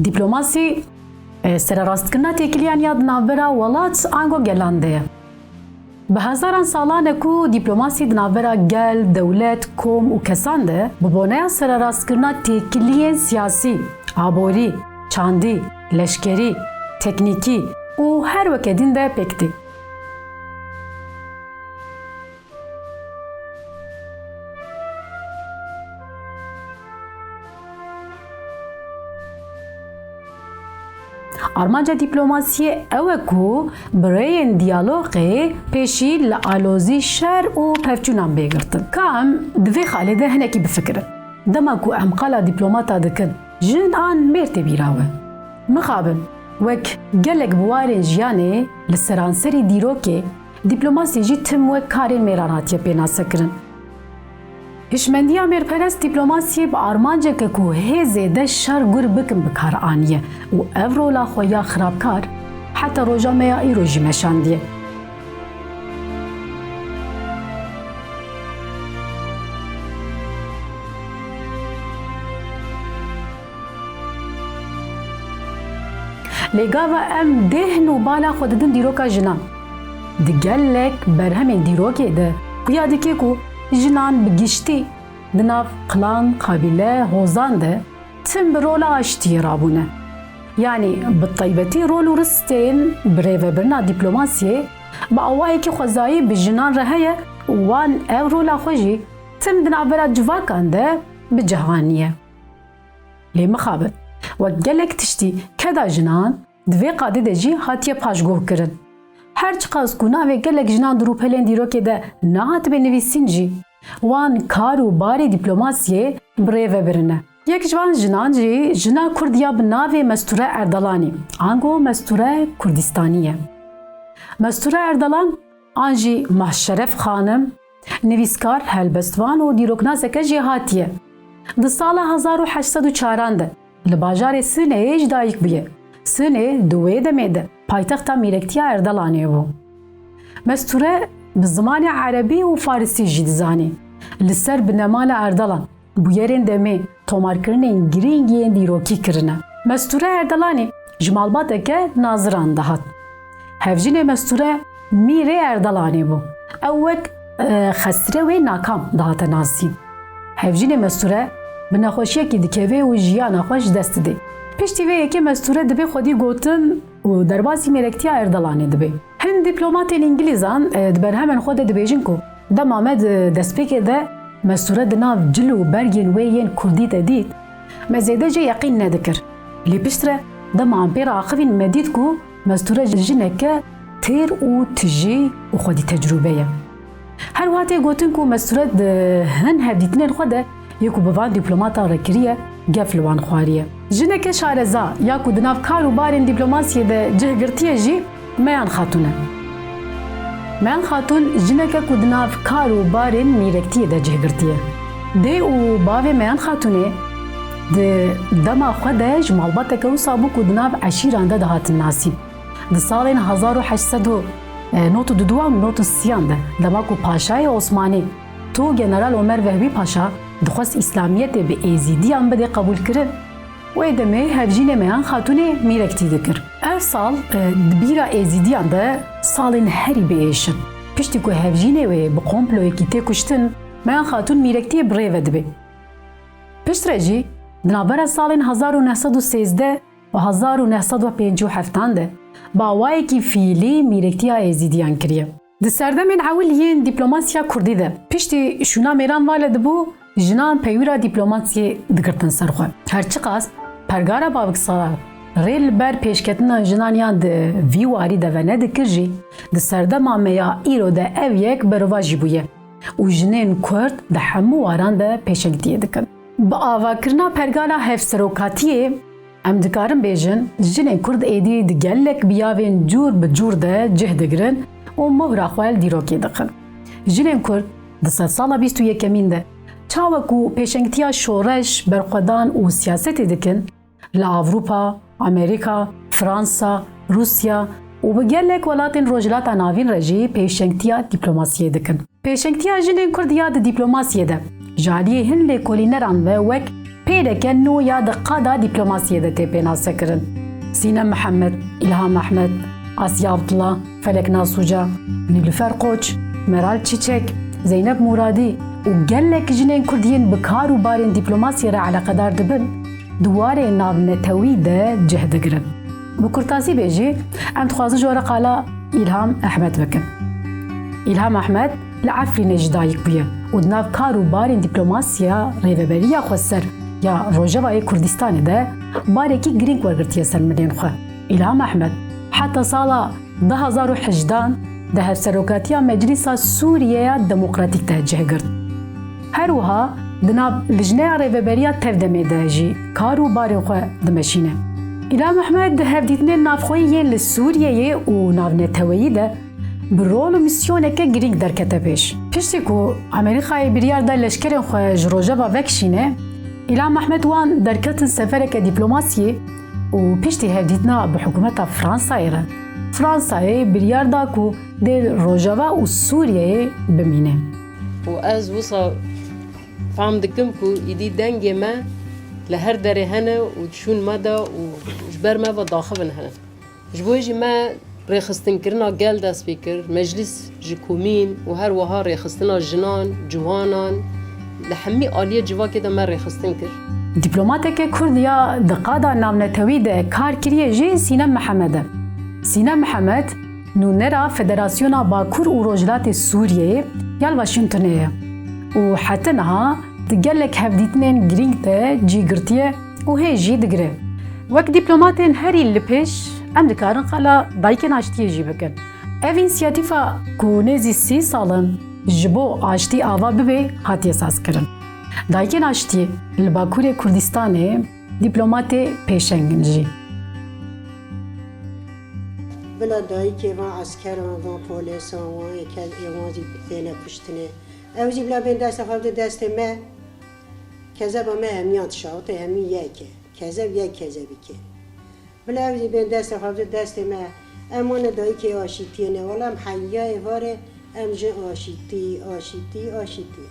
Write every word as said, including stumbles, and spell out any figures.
Dîplomasî, e, sererastkirina têkiliyan ya di navbera welat ango gelan de ye. Bi hezaran salan e ku dîplomasî di navbera gel, dewlet, kom û kesan de bi boneya sererastkirina têkiliyên siyasî, aborî, çandî, leşkerî, teknîkî û her weke din de pêk tê. Armanca dîplomasiyê ew e ku bi rêyên diyalogê pêşî li alozî, şer û pevçûnan bê girtin. Ka em di vê xalê de hinekî bifikirin. Dema ku em qala dîplomata dikin, jin an mêr tê bîra we? Mixabin, wek gelek biwarên jiyanê li seranserî dîrokê, dîplomasî jî tim wek karên mêran hatiye pênasekirin. Hişmendiya mêrperest dîplomasiyê bi armanceke ku hê zêde şer gur bikin bi kar aniye û ev rola xwe ya xirabkar heta roja me ya îro jî meşandiye. Lê gava em dêhn û bala xwe didin dîroka jinan. Di gelek berhemên dîrokê de xuya dike ku jinan bi giştî di nav klan, qabîle, hozan de tim bi rola aştiyê rabûne. Yanî bi taybetî rol û ristên birêvebirina dîplomasiyê bi awayekî xwezayî bi jinan re heye û wan ev rola xwe jî tim di navbera civakan de bi cih aniye. Lê mixabin, wek gelek tiştî keda jinan di vê qadê de jî hatiye paşguh kirin. Her çiqas ku navê gelek jinan di rûpelên dîrokê de nehatibê nivîsîn jî, wan kar û barê dîplomasiyê birêvebirine. Yek ji van jinan jî jina Kurd ya bi navê Mesture Erdalanî, ango Mesture Kurdistanî ye. Mesture Erdalan an jî Mahşeref Xanim, nivîskar, helbestvan û dîroknaseke jêhatî ye. Di sala hezar û heşt sed û çaran de li bajarê Sineyê ji dayik bûye. Sinê di wê demê de paytexta mîrektiya Erdelanê bû. Mesture bi zimanê erebî û farisî jî dizanî. Li ser binemala Erdelan bûyerên demê tomarkirinên girîng yên dîrokî kirine. Mesture Erdelanî ji malbateke naziran dihat. Hevjînê Mesture Mîrê Erdelanê bû. Ew wek, e, Xesrewê Nakam dihate nasîn. Hevjînê Mesture bi nexweşiyekî dikeve û jiyana xwe ji dest dide. Piştî vê yekê Mesture dibê xwedî gotin û derbasî mêrektiya Erdelanê dibe. Hin dîplomatên îngilîzan, e, di berhemên xwe de dibêjin ku dema me di destpêkê de Mesture di nav cil û bergên wê yên kurdî de dît, me zêde jê yeqîn nedikir. Lê piştre dema em pê re axivîn, me dît ku Mesture jineke têr û tijî û xwedî tecrûbe ye. Her wiha tê gotin ku Mesture di hin hevdîtinên xwe de yê ku bi van dîplomatan re kiriye, gef li wan xwariye. Jineke şareza ya ku di nav kar û barên dîplomasiyê de cih girtiye jî Meyan Xatûn e. Meyan Xatûn jineke ku di nav kar û barên mîrektiyê de cih girtiye. Dê û bavê Meyan Xatûnê di dema xwe de ji malbateke wisa bû ku di nav eşîran de dihatin nasîn. Di salên hezar û heşt sed û nod û du an nod û sî an de, dema ku Paşayê Osmanî, Tugeneral Omer Vehbî Paşa dixwest Îslamiyetê bi Êzîdiyan bide qebûlkirin, wê demê hevjînê Meyan Xatûnê mîrektî dikir. Ev sal, e, di bîra Êzîdiyan de salên herî biêş in. Piştî ku hevjînê wê bi komployekî tê kuştin, Meyan Xatûn mîrektiyê bi rê ve dibe. Piştre jî, di navbera salên hezar û neh sed û sêzdeh û hezar û neh sed û pêncî û heft an de bi awayekî fiîlî mîrektiya Êzîdiyan kiriye. Di serdemên ewil yên dîplomasiya kurdî de, piştî şûna mêran vale dibû, jinan peywira dîplomasiyê digirtin ser xwe. Her çiqas pergala Baviksala rê li ber pêşketina jinan ya di vî warî de venedikir jî, di serdema me ya îro de ev yek berovajî bûye û jinên kurd di hemû waran de pêşengtiyê dikin. Bi avakirina pergala hevserokatiyê, em dikarin bêjin, jinên kurd êdî di gelek biyavên cûr bi cûr de cih digirin û mohra xwe li dîrokê dixin. Jinên kurd di sedsala bîst û yekemîn de çawa ku pêşengtiya şoreş, berxwedan û siyasetê dikin, li Ewropa, Amerîka, Fransa, Rûsya û bi gelek welatên Rojhilata Navîn re jî pêşengtiya dîplomasiyê dikin. Pêşengtiya jinên kurd ya di dîplomasiyê de ji aliyê hin lêkolîneran ve wek pêleke nû ya di qada dîplomasiyê de tê pênasekirin. Sînem Mihemed, Îlham Ehmed, Asya Abdullah, Feleknas Uca, Nîlüfer Koç, Meral Çiçek, Zeynep Muradî û gelek jinên Kurd yên bi kar û barên dîplomasiyê re eleqedar dibin, di warê navnetewî de cih digirin. Bi kurtasî bê jî, em dixwazin ji we re qala Îlham Ehmed bikin. Îlham Ehmed li Efrînê ji dayik bûye û di nav kar û barên dîplomasiya Rêveberiya Xweser ya Rojavayê Kurdistanê de barekî girîng wergirtiye ser milên xwe. Îlham Ehmed heta sala du hazar û hejdehan di hevserokatiya Meclisa Sûriyeya Demokratîk de cih girt. Her wiha di nav Lijneya Rêveberiya Tevdemê de jî kar û barên xwe dimeşîne. Îlham Ehmed di hevdîtinên navxweyî yên li Sûriyeyê û navneteweyî de bi rol û mîsyoneke girîng derkete pêş. Piştî ku Amerîkayê biryar da leşkerên xwe ji Rojava vekişîne, Îlham Ehmed wan derketin sefereke dîplomasiyê û piştî hevdîtina bi hikûmeta Fransayê re, Fransayê biryar da ku dê li Rojava û Sûriyeyê bimîne. Û ez wisa fehm dikim ku îdî dengê me li her derê hene û çûn me de û ji ber me ve daxivin hene. Ji bo jî me rêxistinkirina gel dest pê kir, meclis ji komîn û her wiha rêxistina jinan, ciwanan, li hemî aliyê civakê de me rêxistin kir. Dîplomateke Kurd ya di qada navnetewî de kar kiriye jî Sînem Mihemed e. Sînem Mihemed, nûnera Federasyona Bakur û Rojhilatê Sûriyeyê ya li Washingtonê ye û heta niha di gelek hevdîtinên girîng de cî girtiye û hê jî digire. Wek dîplomatên herî li pêş, em dikarin qala Dayikên Aştiyê jî bikin. Ev însiyatîfa ku nêzî sî sal in ji bo aştî ava bibe, hatiye sazkirin. Dayikên Aştiyê li Bakurê Kurdistanê dîplomatê pêşeng in jî. Bila dayikê van eskeran, van polêsan, wan ê ke-, ê wan jî têne kuştinê. Ew jî bila bên destê xwe bide destê me, kezeba me hemiyan dişawite, hemî yek e. Kezeb yek kezebî ke. Bila ew jî bên destê xwe bide destê me, em wane dayikê aşîtiyê ne. Wela em heya êvarê, em ji aşîtî, aşîtî, aşîtî.